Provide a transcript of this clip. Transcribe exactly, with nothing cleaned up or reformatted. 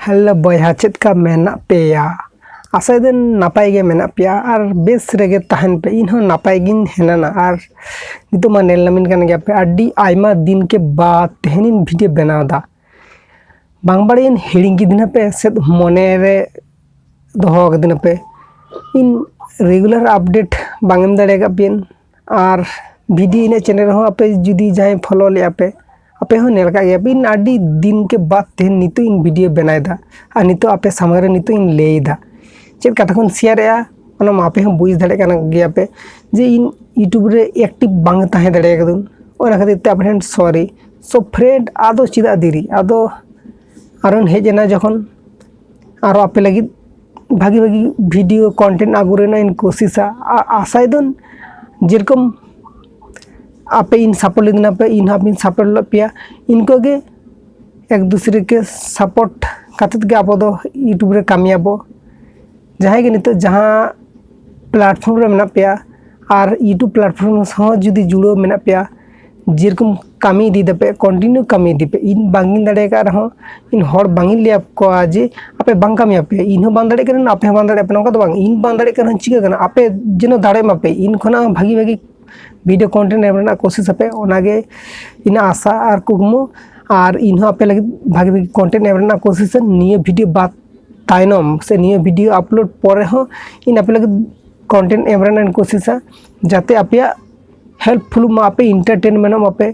Hello ᱵᱚᱭᱦᱟ, ᱪᱮᱫ ᱞᱮᱠᱟ ᱢᱮᱱᱟᱜ ᱯᱮᱭᱟ? ᱟᱥᱟᱭᱮᱫᱟᱹᱧ ᱱᱟᱯᱟᱭ ᱜᱮ ᱢᱮᱱᱟᱜ ᱯᱮᱭᱟ ᱟᱨ ᱵᱮᱥ ᱨᱮᱜᱮ ᱛᱟᱦᱮᱱ ᱯᱮ᱾ ᱤᱧ ᱦᱚᱸ ᱱᱟᱯᱟᱭ ᱜᱤᱧ ᱦᱮᱱᱟᱱᱟ ᱟᱨ ᱱᱤᱛᱚᱜ ᱢᱟ ᱧᱮᱞ ᱧᱟᱢᱤᱧ ᱠᱟᱱ ᱜᱮᱭᱟ ᱯᱮ, ᱟᱹᱰᱤ ᱟᱭᱢᱟ ᱫᱤᱱ ᱠᱮ ᱵᱟᱫ ᱛᱮᱦᱮᱧᱤᱧ ᱵᱷᱤᱰᱤᱭᱳ ᱵᱮᱱᱟᱣ ᱮᱫᱟ᱾ ᱵᱟᱝ ᱵᱟᱲᱟᱭᱟᱹᱧ ᱦᱤᱲᱤᱧ ᱠᱤᱫᱤᱧᱟ ᱯᱮ ᱥᱮ ᱢᱚᱱᱮ ᱨᱮ ᱫᱚᱦᱚ ᱠᱟᱫᱤᱧᱟ ᱯᱮ᱾ ᱤᱧ ᱨᱮᱜᱩᱞᱟᱨ ᱟᱯᱰᱮᱴ ᱵᱟᱝ ᱮᱢ ᱫᱟᱲᱮ ᱟᱠᱟᱫ ᱯᱮᱭᱟᱹᱧ ᱟᱨ ᱵᱷᱤᱰᱤᱭᱳ ᱤᱧᱟᱹᱜ ᱪᱮᱱᱮᱞ ᱨᱮᱦᱚᱸ ᱟᱯᱮ ᱡᱩᱫᱤ ᱡᱟᱦᱟᱸᱭ ᱯᱷᱚᱞᱳ ᱞᱮᱫᱼᱟ ᱯᱮ, ᱟᱯᱮ ᱦᱚᱸ ᱧᱮᱞ ᱟᱠᱟᱫ ᱜᱮᱭᱟ ᱯᱮ, ᱤᱧ ᱟᱹᱰᱤ ᱫᱤᱱ ᱠᱮ ᱵᱟᱫ ᱛᱮᱦᱮᱧ ᱱᱤᱛᱚᱜ ᱤᱧ ᱵᱷᱤᱰᱤᱭᱳ ᱵᱮᱱᱟᱣᱮᱫᱟ ᱟᱨ ᱱᱤᱛᱚᱜ ᱟᱯᱮ ᱥᱟᱢᱟᱝ ᱨᱮ ᱱᱤᱛᱚᱜ ᱤᱧ ᱞᱟᱹᱭᱮᱫᱟ᱾ ᱪᱮᱫ ᱠᱟᱛᱷᱟ ᱠᱚᱧ ᱥᱮᱭᱟᱨᱮᱫᱼᱟ ᱚᱱᱟ ᱢᱟ ᱟᱯᱮ ᱦᱚᱸ ᱵᱩᱡᱽ ᱫᱟᱲᱮᱭᱟᱜ ᱠᱟᱱ ᱜᱮᱭᱟ ᱯᱮ ᱡᱮ ᱤᱧ ᱤᱭᱩᱴᱩᱵᱽ ᱨᱮ ᱮᱠᱴᱤᱵᱷ ᱵᱟᱝ ᱛᱟᱦᱮᱸ ᱫᱟᱲᱮ ᱠᱟᱹᱫᱟᱹᱧ, ᱚᱱᱟ ᱠᱷᱟᱹᱛᱤᱨ ᱛᱮ ᱟᱯᱮ ᱴᱷᱮᱱ ᱥᱚᱨᱤ᱾ ᱥᱳ ᱯᱷᱨᱮᱱᱰ, ᱟᱫᱚ ᱪᱮᱫᱟᱜ ᱫᱮᱨᱤ? ᱟᱫᱚ ᱟᱨᱚᱧ ᱦᱮᱡ ᱮᱱᱟ ᱡᱚᱠᱷᱚᱱ, ᱟᱨᱚ ᱟᱯᱮ ᱞᱟᱹᱜᱤᱫ ᱵᱷᱟᱜᱤ ᱵᱷᱟᱜᱤ ᱵᱷᱤᱰᱤᱭᱳ ᱠᱚᱱᱴᱮᱱᱴ ᱟᱹᱜᱩ ᱨᱮᱱᱟᱜ ᱤᱧ ᱠᱳᱥᱤᱥᱟ᱾ ᱟ- ᱟᱥᱟᱭᱮᱫᱟᱹᱧ ᱡᱮᱨᱚᱠᱚᱢ ᱟᱯᱮ ᱤᱧ ᱥᱟᱯᱳᱨᱴ ᱞᱮᱫᱤᱧᱟ ᱯᱮ, ᱤᱧ ᱦᱚᱸ ᱟᱯᱮᱧ ᱥᱟᱯᱳᱨᱴ ᱞᱮᱫ ᱯᱮᱭᱟ, ᱤᱱᱠᱟᱹ ᱜᱮ ᱮᱠ ᱫᱩᱥᱨᱮ ᱠᱮ ᱥᱟᱯᱳᱨᱴ ᱠᱟᱛᱮᱫ ᱜᱮ ᱟᱵᱚ ᱫᱚ ᱤᱭᱩᱴᱩᱵᱽ ᱨᱮ ᱠᱟᱹᱢᱤᱭᱟᱵᱚ᱾ ᱡᱟᱦᱟᱸᱭ ᱜᱮ ᱱᱤᱛᱚᱜ ᱡᱟᱦᱟᱸ ᱯᱞᱟᱴᱯᱷᱚᱨᱢ ᱨᱮ ᱢᱮᱱᱟᱜ ᱯᱮᱭᱟ ᱟᱨ ᱤᱭᱩᱴᱩᱵᱽ ᱯᱞᱟᱴᱯᱷᱚᱨᱢ ᱥᱟᱶ ᱡᱩᱫᱤ ᱡᱩᱲᱟᱹᱣ ᱢᱮᱱᱟᱜ ᱯᱮᱭᱟ, ᱡᱮᱨᱚᱠᱚᱢ ᱠᱟᱹᱢᱤ ᱤᱫᱤ ᱫᱟᱯᱮ, ᱠᱚᱱᱴᱤᱱᱤᱭᱩ ᱠᱟᱹᱢᱤ ᱤᱫᱤ ᱯᱮ᱾ ᱤᱧ ᱵᱟᱝ ᱤᱧ ᱫᱟᱲᱮ ᱟᱠᱟᱫ ᱨᱮᱦᱚᱸ, ᱤᱧ ᱦᱚᱲ ᱵᱟᱝ ᱤᱧ ᱞᱟᱹᱭ ᱟᱠᱚᱣᱟ ᱡᱮ ᱟᱯᱮ ᱵᱟᱝ ᱠᱟᱹᱢᱤᱭᱟᱯᱮ, ᱤᱧ ᱦᱚᱸ ᱵᱟᱝ ᱫᱟᱲᱮᱭᱟᱜ ᱠᱟᱱᱟ, ᱟᱯᱮ ᱦᱚᱸ ᱵᱟᱝ ᱫᱟᱲᱮᱭᱟᱜ ᱯᱮ, ᱱᱚᱝᱠᱟ ᱫᱚ ᱵᱟᱝ᱾ ᱤᱧ ᱵᱟᱝ ᱫᱟᱲᱮᱭᱟᱜ ᱠᱟᱱ ᱨᱮᱦᱚᱸ ᱪᱤᱠᱟᱹ ᱠᱟᱱᱟ, ᱟᱯᱮ ᱡᱮᱱᱚ ᱫᱟᱲᱮᱭᱟᱜ ᱢᱟᱯᱮ, ᱤᱧ ᱠᱷᱚᱱᱟᱜ ᱦᱚᱸ ᱵᱷᱟᱜᱤ ᱵᱷᱟᱜᱤ ᱵᱷᱤᱰᱤᱭᱳ ᱠᱚᱱᱴᱮᱱᱴ ᱮᱢ ᱨᱮᱱᱟᱜ ᱠᱳᱥᱤᱥ ᱟᱯᱮ, ᱚᱱᱟᱜᱮ ᱤᱧᱟᱹᱜ ᱟᱥᱟ ᱟᱨ ᱠᱩᱠᱢᱩ᱾ ᱟᱨ ᱤᱧ ᱦᱚᱸ ᱟᱯᱮ ᱞᱟᱹᱜᱤᱫ ᱵᱷᱟᱜᱤ ᱵᱷᱟᱜᱤ ᱠᱚᱱᱴᱮᱱᱴ ᱮᱢ ᱨᱮᱱᱟᱜ ᱠᱳᱥᱤᱥ, ᱱᱤᱭᱟᱹ ᱵᱷᱤᱰᱤᱭᱳ ᱵᱟᱫ ᱛᱟᱭᱱᱚᱢ ᱥᱮ ᱱᱤᱭᱟᱹ ᱵᱷᱤᱰᱤᱭᱳ ᱟᱯᱞᱳᱰ ᱯᱚᱨᱮ ᱦᱚᱸ ᱤᱧ ᱟᱯᱮ ᱞᱟᱹᱜᱤᱫ ᱠᱚᱱᱴᱮᱱᱴ ᱮᱢ ᱨᱮᱱᱟᱜ ᱤᱧ ᱠᱳᱥᱤᱥᱟ, ᱡᱟᱛᱮ ᱟᱯᱮᱭᱟᱜ ᱦᱮᱞᱯᱯᱷᱩᱞ ᱢᱟ, ᱟᱯᱮ ᱮᱱᱴᱟᱨᱴᱮᱱᱢᱮᱱᱴᱚᱜ ᱢᱟᱯᱮ,